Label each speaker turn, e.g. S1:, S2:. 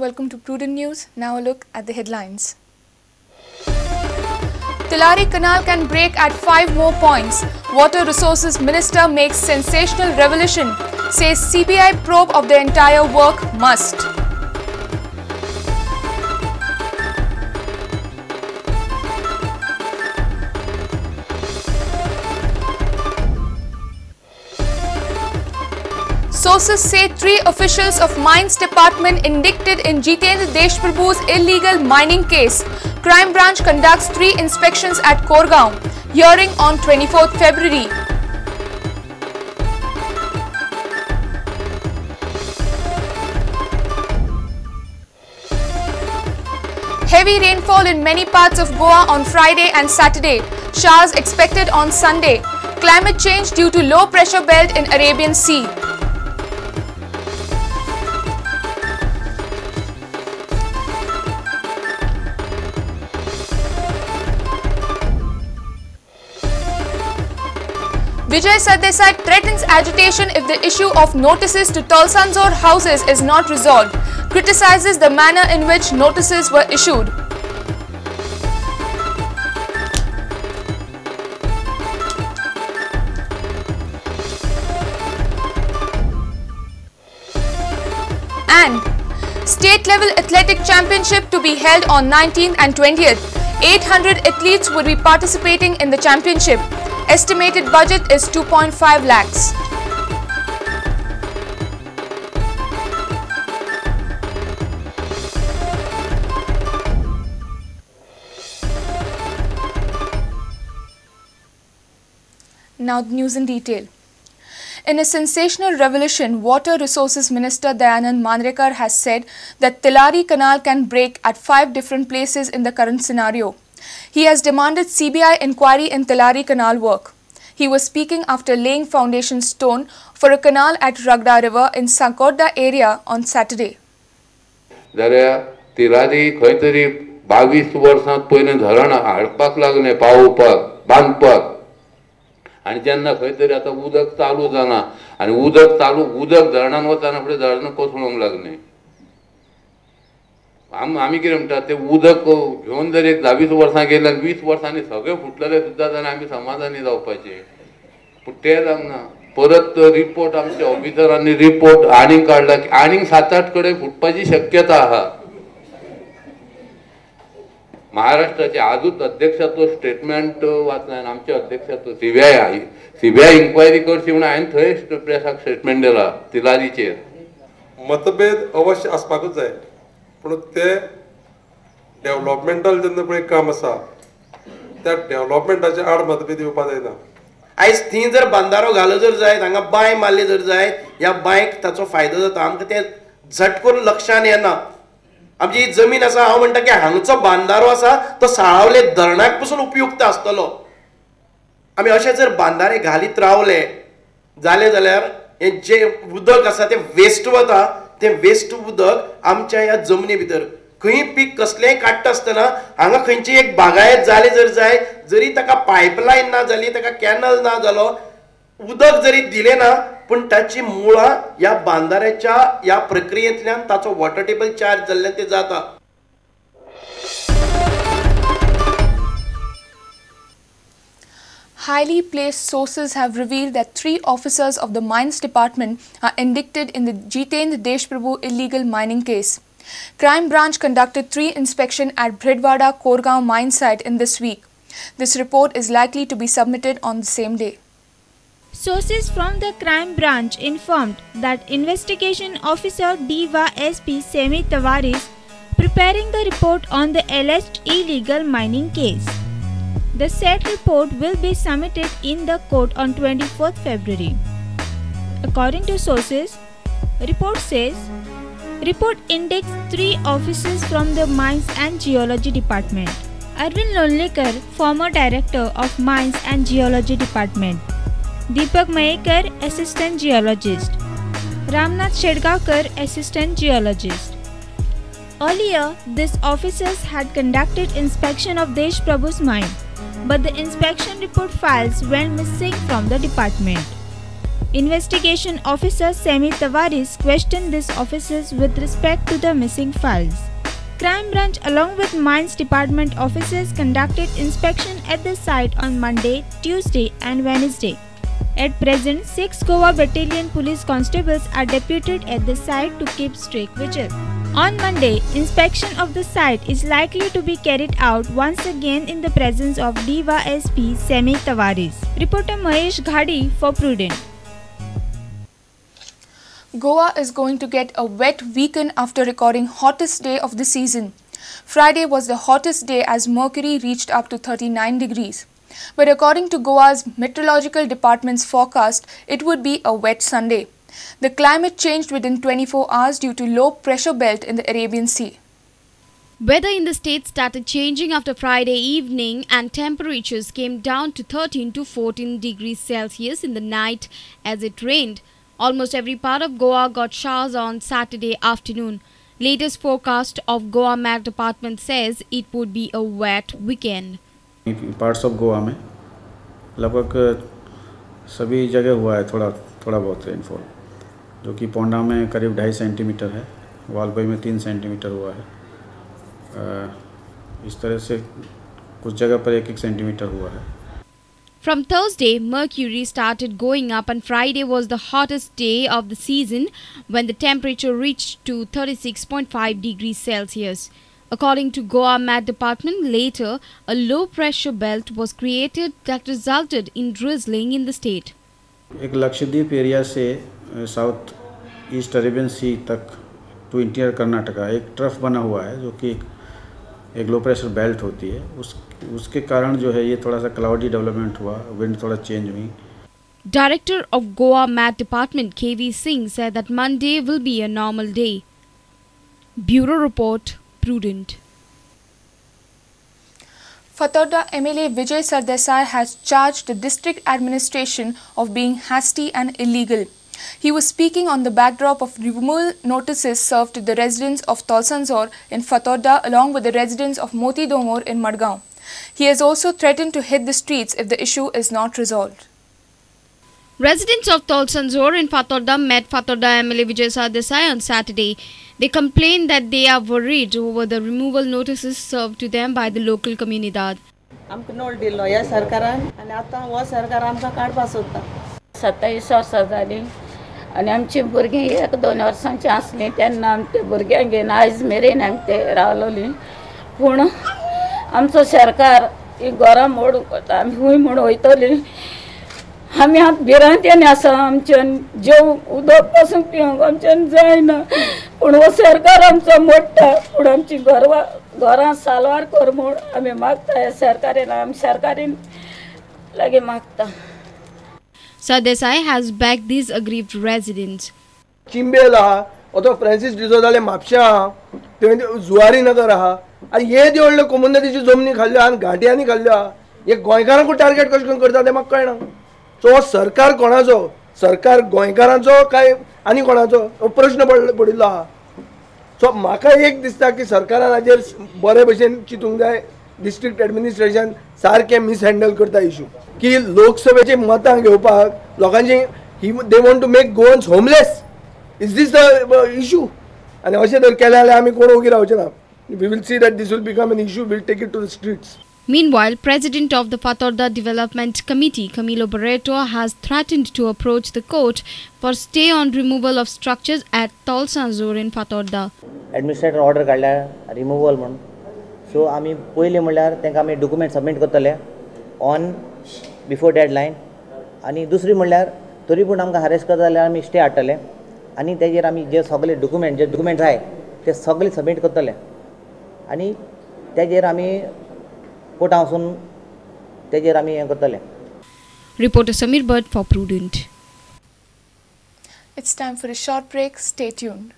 S1: Welcome to Prudent News. Now a look at the headlines. Tillari Canal can break at 5 more points. Water Resources Minister makes sensational revelation. Says CBI probe of the entire work must. Sources say 3 officials of Mines Department indicted in Jitendra Deshprabhu's illegal mining case. Crime Branch conducts 3 inspections at Korgaon. Hearing on 24th February. Heavy rainfall in many parts of Goa on Friday and Saturday. Showers expected on Sunday. Climate change due to low pressure belt in Arabian Sea. Vijay Sardesai threatens agitation if the issue of notices to Tolsanzor houses is not resolved. Criticizes the manner in which notices were issued. And state level athletic championship to be held on 19th and 20th. 800 athletes would be participating in the championship. Estimated budget is 2.5 lakhs. Now the news in detail. In a sensational revelation, Water Resources Minister Dayanand Mandrekar has said that Tillari Canal can break at 5 different places in the current scenario. He has demanded CBI inquiry in Tillari Canal work. He was speaking after laying foundation stone for a canal at Ragda River in Sankorda area on Saturday.
S2: जाल्यार तिलारी खंय तरी 22 वर्सां पयलीं धरण हाडपाक लागले पावोवपाक बांदपाक आनी जेन्ना खंय तरी आतां उदक चालू जाना आनी उदक चालू उदक धरणान वतना फुडें धरण कोसळूंक लागलें. आमी कितें म्हणटा तें उदक घेवन जर एक 20 वर्सां गेले आनी 20 वर्सांनी सगळें फुटलेलें सुद्दां जाल्यार आमी समाधानी जावपाचें, पूण तें जावंक ना. परत रिपोर्ट आमच्या ऑफिसरांनी रिपोर्ट आनीक काडला की आनीक 7-8 कडेन फुटपाची शक्यता आहा. महाराष्ट्राचे आजूच अध्यक्षाचो स्टेटमेंट वाचला आनी आमच्या अध्यक्षाचो सीबीआय इन्क्वायरी करची म्हणून हांवें थंय प्रेसाक स्टेटमेंट दिला तिलारीचेर.
S3: मतभेद अवश्य आसपाकूच जाय, पूण ते डेव्हलपमेंटल जेन्ना पळय काम आसा त्या डेव्हलपमेंटाच्या आड मतभेद येवपाक जायना.
S4: आयज थंय जर बांदारो घालो जर जायत, हांगा बांय मारली जर जायत, ह्या बांयक ताचो फायदो जाता. आमकां तें झट करून लक्षान येना. आमची ही जमीन आसा, हांव म्हणटा की हांगचो बांदारो आसा तो साळावले धरणाक पसून उपयुक्त आसतलो. आमी अशें जर बांदारे घालीत रावले जालें जाल्यार हें जें उदक आसा तें वेस्ट वता. तें वेस्ट उदक आमच्या ह्या जमनी भितर खंय पीक कसलेंय काडटा आसतना हांगा खंयची एक बागायत जाली जर जाय, जरी ताका पायपलायन ना जाली, ताका कॅनल ना जालो, उदक जरी दिलें ना, पूण ताची मुळां ह्या बांदाऱ्याच्या ह्या प्रक्रियेंतल्यान ताचो वॉटर टेबल चार्ज जाल्ल्यान तें जाता.
S1: Highly placed sources have revealed that 3 officers of the Mines Department are indicted in the Jitendra Deshprabhu illegal mining case. Crime Branch conducted 3 inspections at Bhidwada Korgaon mine site in this week. This report is likely to be submitted on the same day.
S5: Sources from the Crime Branch informed that investigation officer DYSP Semi Tavares preparing the report on the alleged illegal mining case. The said report will be submitted in the court on 24th February. According to sources, report says, report indicates 3 officers from the Mines and Geology Department. Arvind Lonlekar, former director of Mines and Geology Department. Deepak Mayekar, assistant geologist. Ramnath Shedgaonkar, assistant geologist. Earlier, these officers had conducted inspection of Deshprabhu's mine, but the inspection report files went missing from the department. Investigation officer Semi Tavares questioned these officers with respect to the missing files. Crime Branch along with Mines Department officers conducted inspection at the site on Monday, Tuesday and Wednesday. At present, 6 Goa Battalion police constables are deputed at the site to keep strict vigil. On Monday, inspection of the site is likely to be carried out once again in the presence of DYSP Semi Tavares. Reporter Mahesh Ghadi for Prudent.
S1: Goa is going to get a wet weekend after recording hottest day of the season. Friday was the hottest day as mercury reached up to 39 degrees. But according to Goa's Meteorological Department's forecast, it would be a wet Sunday. The climate changed within 24 hours due to low pressure belt in the Arabian Sea.
S6: Weather in the state started changing after Friday evening and temperatures came down to 13 to 14 degrees Celsius in the night as it rained. Almost every part of Goa got showers on Saturday afternoon. Latest forecast of Goa Met Department says it would be a wet weekend.
S7: Parts of Goa में लगभग सभी जगह हुआ है थोड़ा थोड़ा बहुत rainfall, जो कि पोंडा में करीब 2.5 सेंटीमीटर है, वालपई में 3 सेंटीमीटर हुआ है। इस तरह से कुछ जगह पर 1-1 सेंटीमीटर हुआ है।
S6: From Thursday, mercury started going up and Friday was the hottest day of the season when the temperature reached to 36.5 degrees Celsius. According to Goa Met Department, later a low pressure belt was created that resulted in drizzling in the state.
S7: एक Lakshadweep area से south east Arabian C तक two interior Karnataka एक trough बना हुआ है, जो कि एक low pressure belt होती है, उसके कारण जो है ये थोड़ा सा क्लाउडी डेवलपमेंट हुआ, विंड थोड़ा चेंज हुई।
S6: Director of Goa Met Department KV Singh said that Monday will be a normal day. Bureau Report, Prudent.
S1: Fatorda MLA Vijay Sardesai has charged the district administration of being hasty and illegal. He was speaking on the backdrop of removal notices served to the residents of Tolsanzor in Fatorda along with the residents of Moti Dongor in Madgaon. He has also threatened to hit the streets if the issue is not resolved.
S6: Residents of Tolsanzor in Fatorda met Fatorda MLA Vijay Sardesai on Saturday. They complained that they are worried over the removal notices served to them by the local comunidad.
S8: आमकां note दिल्लो ह्या सरकारान आनी आतां हो सरकार आमकां काडपा सोदता.
S9: 27 वर्सां जालीं आनी आमची भुरगीं 1-2 वर्सांची आसलीं तेन्ना आमच्या भुरग्यांक घेवन आयज मेरेन आमी ते रावलोलीं. पूण आमचो सरकार ही घरां मोडूंक वता, आमी खूंय म्हूण वयतलीं. आमी आतां भिरांतेन आसा, आमच्यान जेवंक उदक पासून पिवंक आमच्यान जायना. पूण हो सरकार आमचो मोडटा, पूण आमची घरां साल्वार कर म्हूण आमी मागता ह्या सरकारीन, आमी सरकारीन लागीं मागता.
S6: Sardesai has backed these aggrieved residents.
S10: Chimbel आहा, तो फ्रांसीस डिसोजाले म्हापशा आहा, थंय जुवारी नगर आहा, आनी हे जे व्हडल्यो कोमुनिदादीच्यो जमनी खाल्ल्यो आहा आनी घांट्यांनी खाल्ल्यो आहा, हे गोंयकारांकूय टार्गेट कशें करून करता तें म्हाका कळना. सो हो सरकार कोणाचो, सरकार गोंयकारांचो काय आनी कोणाचो हो प्रश्न पडिल्लो आहा. सो म्हाका एक दिसता की सरकारान हाजेर बरे भशेन चिंतूंक जाय. डिस्ट्रिक्ट एडमिनिस्ट्रेशन सारकें मिसहँडल करता इशू, की लोकसभेची मतां घेवपाक लोकांची ही they want to make Goans homeless, is this the issue? आनी अशें जर केलें जाल्यार आमी कोण ओगी रावचे ना. We will see that this will become an issue, will take it to the streets.
S6: Meanwhile, President of the Fatorda Development Committee, Camilo Barreto, has threatened to approach the court for stay on removal of structures at Tolsanzor in Fatorda.
S11: Administrator order काडल्या removal म्हूण. So आमी पयलीं म्हणल्यार तांकां आमी document submit करतले on before deadline, आनी दुसरी म्हणल्यार तरी पूण आमकां हारेस करता जाल्यार आमी स्टे हाडटले आनी तेजेर आमी जे सगळे डॉक्युमेंट जे डॉक्युमेंट जाय ते सगळे सबमीट करतले आनी तेजेर आमी कोर्टां वचून तेजेर आमी हें करतले.
S6: Reporter Samir Bhatt for Prudent.
S1: It's time for a short break. Stay tuned.